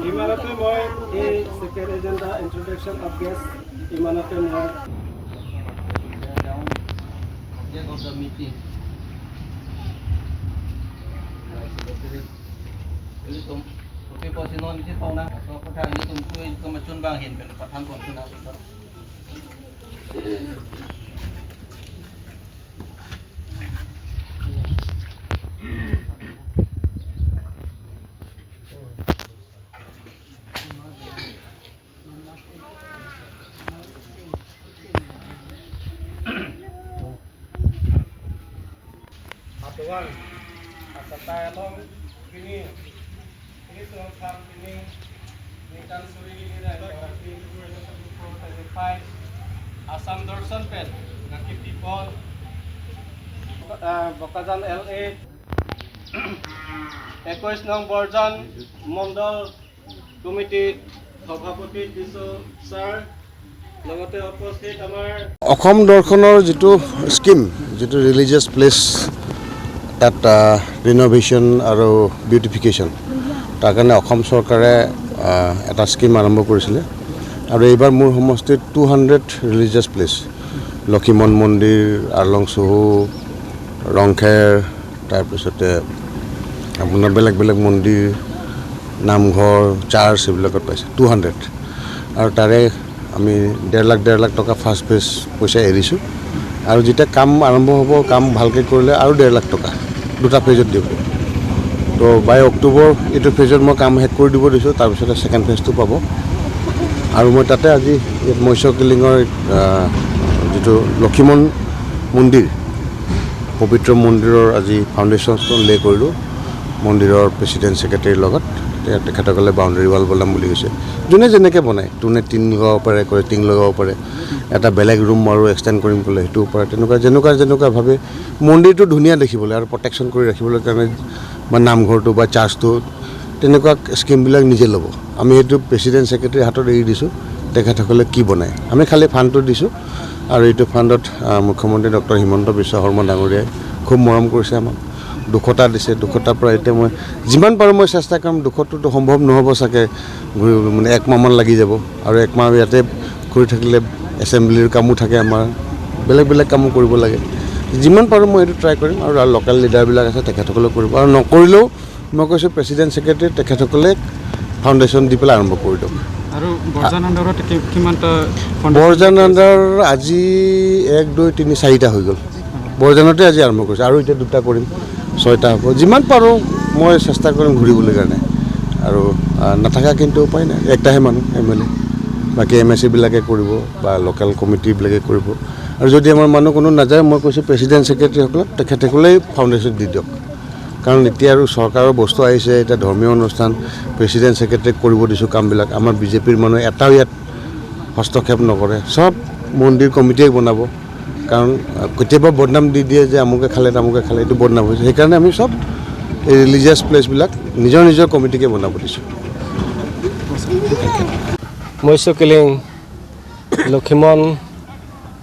ইমানতে মই এই second agenda introduction of guest ইমানতে মই। Object of the meeting. Atuan asatayalong ini ini tungkam ini nikan suri ini Assam Darshan pen Naki people Bokajan L8 21 নং বৰজান মণ্ডল কমিটিৰ সভাপতি দিছো ছাৰ, লগতে উপস্থিত আমাৰ অসম দৰ্শনৰ যিটো স্কিম, যিটো ৰিলিজিয়াছ প্লেচ, তাত ৰিন'ভেশ্যন আৰু বিউটিফিকেশ্যন, তাৰ কাৰণে অসম চৰকাৰে এটা স্কিম আৰম্ভ কৰিছিলে। আৰু এইবাৰ মোৰ সমষ্টিত 200 ৰিলিজিয়াছ প্লেচ, লক্ষীমন মন্দিৰ, আৰলং চহু, ৰংখেৰ, তাৰপিছতে আপোনাৰ বেলেগ বেলেগ মন্দিৰ, নামঘৰ, চাৰ্চ, এইবিলাকত পাইছে 200। আৰু তাৰে আমি 1.5 লাখ 1.5 লাখ টকা ফাৰ্ষ্ট ফেজ পইচা এৰিছোঁ। আৰু যেতিয়া কাম আৰম্ভ হ'ব, কাম ভালকৈ কৰিলে আৰু 1.5 লাখ টকা দুটা ফেজত দিব। তো বাই অক্টোবৰ এইটো ফেজত মই কাম শেষ কৰি দিব দিছোঁ, তাৰপিছতে ছেকেণ্ড ফেজটো পাব। আৰু মই তাতে আজি ইয়াত মৎস্য কিলিঙৰ যিটো লক্ষীমন মন্দিৰ, পবিত্ৰ মন্দিৰৰ আজি ফাউণ্ডেশ্যন ষ্ট'ন লে কৰিলোঁ মন্দিৰৰ প্ৰেচিডেণ্ট ছেক্ৰেটেৰীৰ লগত। তেখেতসকলে বাউণ্ডেৰী ৱাল বনাম বুলি কৈছে। যোনে যেনেকৈ বনায়, তোনে টিন লগাব পাৰে, কৰে টিং লগাব পাৰে, এটা বেলেগ ৰুম আৰু এক্সটেণ্ড কৰিম ক'লে সেইটোও পাৰে। তেনেকুৱা যেনেকুৱা যেনেকুৱা ভাবে মন্দিৰটো ধুনীয়া দেখিবলৈ আৰু প্ৰটেকশ্যন কৰি ৰাখিবলৈ কাৰণে বা নামঘৰটো বা চাৰ্চটো, তেনেকুৱা স্কিমবিলাক নিজে ল'ব। আমি সেইটো প্ৰেচিডেণ্ট ছেক্ৰেটেৰীৰ হাতত এৰি দিছোঁ, তেখেতসকলে কি বনায়। আমি খালি ফাণ্ডটো দিছোঁ। আৰু এইটো ফাণ্ডত মুখ্যমন্ত্ৰী ডক্টৰ হিমন্ত বিশ্ব শৰ্মা ডাঙৰীয়াই খুব মৰম কৰিছে আমাক, 200টা দিছে। 200টাৰ পৰা এতিয়া মই যিমান পাৰোঁ মই চেষ্টা কৰিম। 200টোতো সম্ভৱ নহ'ব চাগে, ঘূৰি মানে একমাহমান লাগি যাব। আৰু একমাহ ইয়াতে ঘূৰি থাকিলে এছেম্বলিৰ কামো থাকে, আমাৰ বেলেগ বেলেগ কামো কৰিব লাগে। যিমান পাৰোঁ মই এইটো ট্ৰাই কৰিম। আৰু লোকেল লিডাৰবিলাক আছে, তেখেতসকলেও কৰিব। আৰু নকৰিলেও মই কৈছোঁ প্ৰেচিডেণ্ট ছেক্ৰেটেৰী তেখেতসকলে ফাউণ্ডেশ্যন দি পেলাই আৰম্ভ কৰি দিয়ক। আৰু বৰজান আণ্ডাৰত কিমানটা? বৰজান আণ্ডাৰ আজি 1, 2, 3, 4টা হৈ গ'ল। বৰজানতে আজি আৰম্ভ কৰিছোঁ আৰু এতিয়া 2টা কৰিম, 6টা হ'ব। যিমান পাৰোঁ মই চেষ্টা কৰিম ঘূৰিবলৈ কাৰণে। আৰু নাথাকা কিন্তু উপায় নাই, একটাহে মানুহ এম এল এ, বাকী এম এ চিবিলাকে কৰিব বা লোকেল কমিটিবিলাকে কৰিব। আৰু যদি আমাৰ মানুহ কোনো নাযায়, মই কৈছোঁ প্ৰেচিডেণ্ট ছেক্ৰেটেৰীসকলক, তেখেতসকলেই ফাউণ্ডেশ্যন দি দিয়ক। কাৰণ এতিয়া আৰু চৰকাৰৰ বস্তু আহিছে, এতিয়া ধৰ্মীয় অনুষ্ঠান, প্ৰেচিডেণ্ট ছেক্ৰেটেৰীক কৰিব দিছোঁ কামবিলাক। আমাৰ বিজেপিৰ মানুহ এটাও ইয়াত হস্তক্ষেপ নকৰে, চব মন্দিৰ কমিটিয়ে বনাব। কাৰণ কেতিয়াবা বদনাম দি দিয়ে যে আমুকে খালে, তামুকে খালে, এইটো বদনাম হৈছে। সেইকাৰণে আমি চব এই ৰিলিজিয়াছ প্লেচবিলাক নিজৰ নিজৰ কমিটিকে বনাব দিছোঁ। মৎস্যকিলিং লক্ষীমন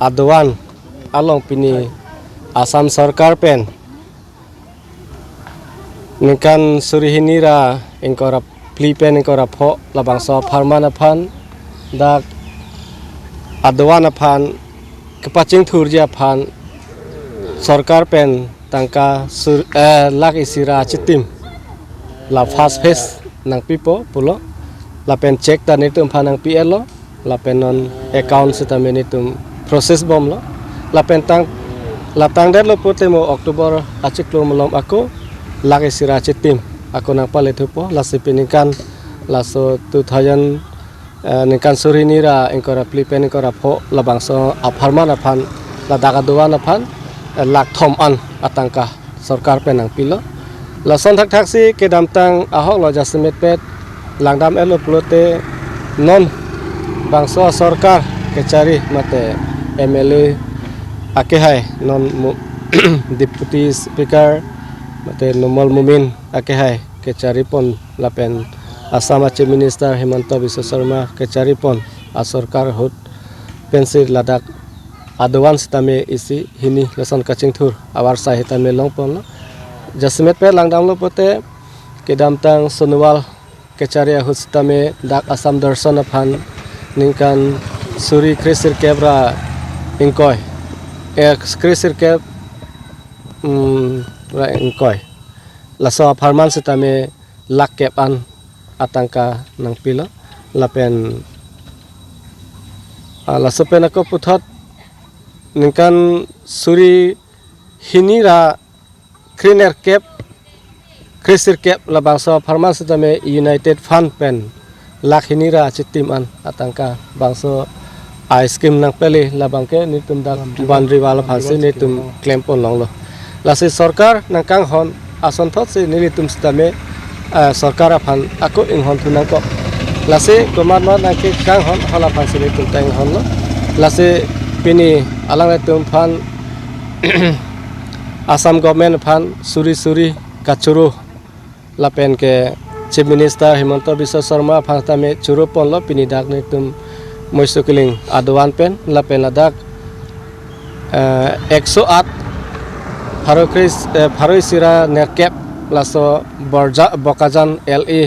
আদৱান আলং পিনি আসাম সরকার PAN ningkan surihinira ingkora pli pen ingkora pho labangso pharmana phan dak adwana phan kepaching thurja phan sarkar pen tangka sur lak isira chitim la fast face nang pipo pulo la pen check ta nitum phan nang pl lo la pen non account sita menitum process bom lo la pen tang la tang det lo putemo October achiklo molom aku lak isira chitim aku nang pale thupo la sipinikan la so 2000 ningkan surinira ingkora plipen ingkora pho la bangso apharman aphan la dagaduan aphan lak thom an atangka sarkar penang pilo la son thak thak si kedam tang ahok lo jasmet pet langdam elo plote non bangso sarkar kechari mate MLA ake hai non Deputy Speaker mate Numal Mumin akehai kecharipon lapen Assam Chief Minister Himanta Biswa Sarma kecharipon a sarkar hut pensir Ladakh advance tame isi hini lason kaching thur awar sai tame longpon jasmet pe langdam lo pote kedam tang Sonowal kecharia hut tame dak Assam Darshan phan ningkan suri krisir kebra ingkoi ek krisir keb ra ingkoi laso farman sitame lak kep an atangka nang pilo lapen laso pen ako puthot ningkan suri hinira kriner kep krisir kep la bangso farman sitame United Fund pen lak hinira chitim an atangka bangso ice cream nang pele la bangke nitum dak boundary wala phansi nitum claim pon long lo lasi sarkar nang kang hon ason thot se nilitum sitame sarkar phan ako ing hon thunang ko lasi komar ma nang ke kang hon hola phansi nitum tang hon lo lasi pini alang tum phan Assam government phan suri suri kachuru lapen ke Chief Minister Himanta Biswa Sarma phan tame churu pon lo pini dak nitum moisokiling adwan pen lapen ladak 108 Farokris Faroisira nerkep laso Borja Bokajan LE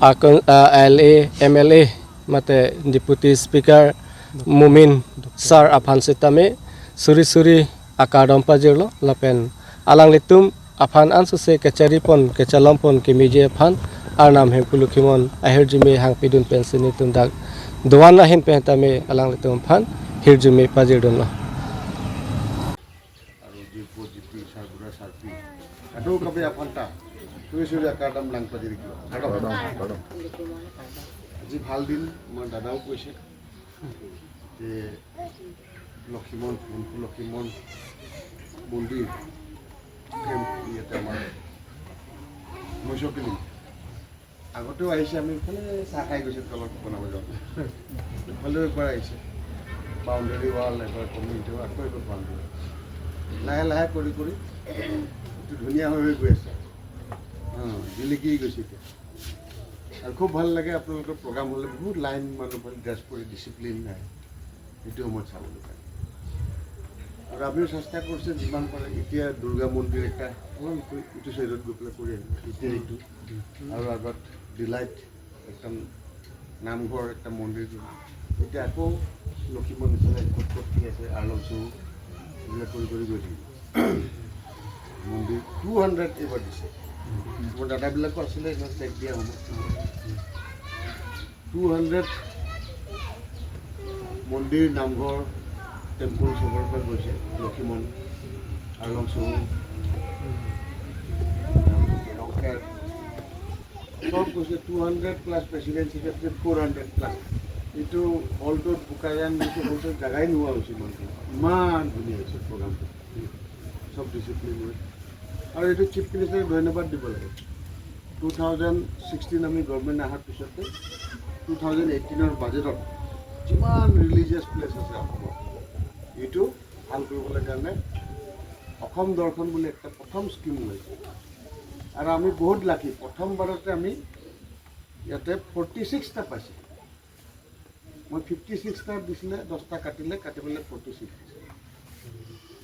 LA MLA mate Deputy Speaker Mumin Sir aphan sitame suri suri akadom pajirlo lapen alang litum aphan ansu se kachari pon kechalom pon kimije phan arnam hempulukhimon ahirjumi hangpidun pensin tum dak dowan hin pentame alang litum phan hirjumi pajirdun lo আজি ভাল দিন আমাৰ দাদাও কৈছে যে লখিমন লখিমন মন্দিৰ ইয়াতে আমাৰ মৈচকিলি আগতেও আহিছে, আমি ইফালে চাহ খাই গৈছোঁ তলত বনাব যাওঁ, ইফালেও একবাৰ আহিছে, বাউণ্ডেৰী ৱাল এবাৰ কমিউনিটি আকৌ এবাৰ বাউণ্ডেৰী লাহে লাহে কৰি কৰি এইটো ধুনীয়া হৈ হৈ গৈ আছে, জিলিকি গৈছে এতিয়া। আৰু খুব ভাল লাগে আপোনালোকৰ প্ৰগ্ৰাম হ'লে বহুত লাইন মানুহ ড্ৰেছ কৰি ডিচিপ্লিন নাই, সেইটো সময়ত চাবলৈ পায়। আৰু আমিও চেষ্টা কৰিছোঁ যিমান পাৰে। এতিয়া দুৰ্গা মন্দিৰ এটা অলপ ইটো চাইডত গৈ পেলাই কৰি আহিলোঁ এতিয়া এইটো, আৰু আগত ডিলাইট একদম নামঘৰ একটা মন্দিৰ, এতিয়া আকৌ লখিমপুৰ নিচিনা ক'ত ক'ত কি আছে আৰ্লং চৌ এইবিলাক কৰি কৰি গৈ থাকিব। মন্দিৰ 200 এইবাৰ দিছে, মোৰ দাদাবিলাকো আছিলে ইমান চেক দিয়া সময়ত 200 মন্দিৰ নামঘৰ টেম্পল চবৰ পৰা গৈছে, লখিমন আৰ্লং চৌ ৰংখেৰ চব গৈছে। 200 প্লাছ প্ৰেচিডেণ্ট ছেক্ৰেটাৰী 400 প্লাছ। এইটো হলটোত বোকাজান যিটো হলটোত জেগাই নোহোৱা হৈছে, ইমানটো ইমান ধুনীয়া হৈছে প্ৰগ্ৰামটো, চব ডিচিপ্লিন হৈ। আৰু এইটো চিফ মিনিষ্টাৰক ধন্যবাদ দিব লাগে। 2016 আমি গভৰ্ণমেণ্ট অহাৰ পিছতে 2018ৰ বাজেটত যিমান ৰিলিজিয়াছ প্লেচ আছে অসমত এইটো ভাল কৰিবলৈ কাৰণে অসম দৰ্শন বুলি একটা প্ৰথম স্কীম ওলাইছে। আৰু আমি বহুত লাকি, প্ৰথমবাৰতে আমি ইয়াতে 46টা পাইছোঁ। মই 56টা দিছিলে, 10টা কাটিলে, কাটি পেলাই 46 দিছিলে।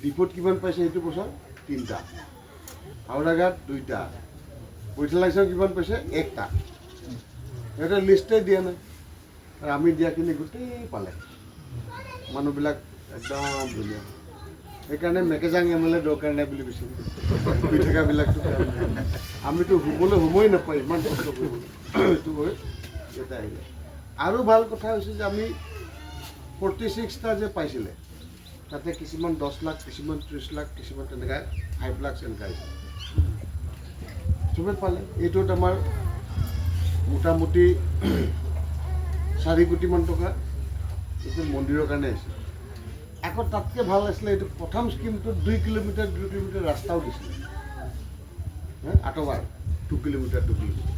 ডিপুত কিমান পাইছে সেইটো বছৰ? 3টা, হাওৰাঘাট 2টা, বৈঠালাংছাও কিমান পাইছে? 1টা। সিহঁতে লিষ্টেই দিয়া নাই, আৰু আমি দিয়াখিনি গোটেই পালে মানুহবিলাক একদম ধুনীয়া। সেইকাৰণে মেকেজাং এম এল এ দৰকাৰ নাই বুলি কৈছে, শুই থকাবিলাকতো আমিতো শুবলৈ সময় নাপায়, ইমান কষ্ট কৰিবলৈ এইটো হৈ ইয়াতে আহিলে। আৰু ভাল কথা হৈছে যে আমি 46টা যে পাইছিলে তাতে কিছুমান 10 লাখ, কিছুমান 30 লাখ, কিছুমান তেনেকুৱা 5 লাখ এনেকুৱা আহিছে, চবেই পালে। এইটোত আমাৰ মোটামুটি 4 কোটিমান টকা এইটো মন্দিৰৰ কাৰণে আহিছে। আকৌ তাতকৈ ভাল আছিলে এইটো প্ৰথম স্কীমটোত 2 কিলোমিটাৰ 2 কিলোমিটাৰ ৰাস্তাও দিছিলে, আঁতবাৰ 2 কিলোমিটাৰ 2 কিলোমিটাৰ,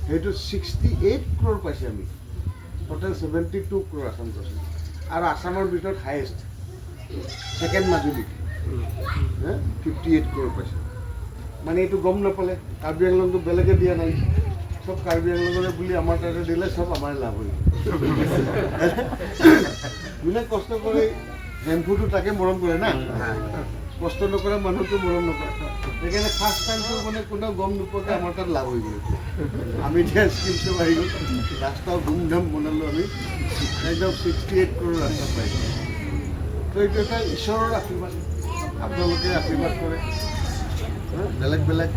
সেইটো 68 ক্ৰ'ৰ পাইছে আমি, টোটেল 72 ক্ৰ'ৰ আছাম দৰ্শন। আৰু আছামৰ ভিতৰত হায়েষ্ট, ছেকেণ্ড মাজুলী। 58 ক্ৰ'ৰ পাইছে। মানে এইটো গম নাপালে। কাৰ্বি আংলংটো বেলেগে দিয়া নাই, চব কাৰ্বি আংলঙৰে বুলি আমাৰ তাতে দিলে, চব আমাৰ লাভ হৈ গ'ল। যোনে কষ্ট কৰে জেম্ফুটো তাকে মৰম কৰে না, কষ্ট নকৰা মানুহটো মৰম নকৰে। সেইকাৰণে ফাৰ্ষ্ট টাইমটো মানে কোনেও গম নোপোৱাকৈ আমাৰ তাত লাভ হৈ গ'ল। আমি এতিয়া স্কিম চব আহি গ'ল, ৰাস্তাও ধুমধাম বনালোঁ আমি, একদম 68 ক্ৰ'ৰ ৰাস্তা পাই গ'ল। তো এইটো এটা ঈশ্বৰৰ আশীৰ্বাদ, আপোনালোকে আশীৰ্বাদ কৰে। হা, বেলেগ বেলেগ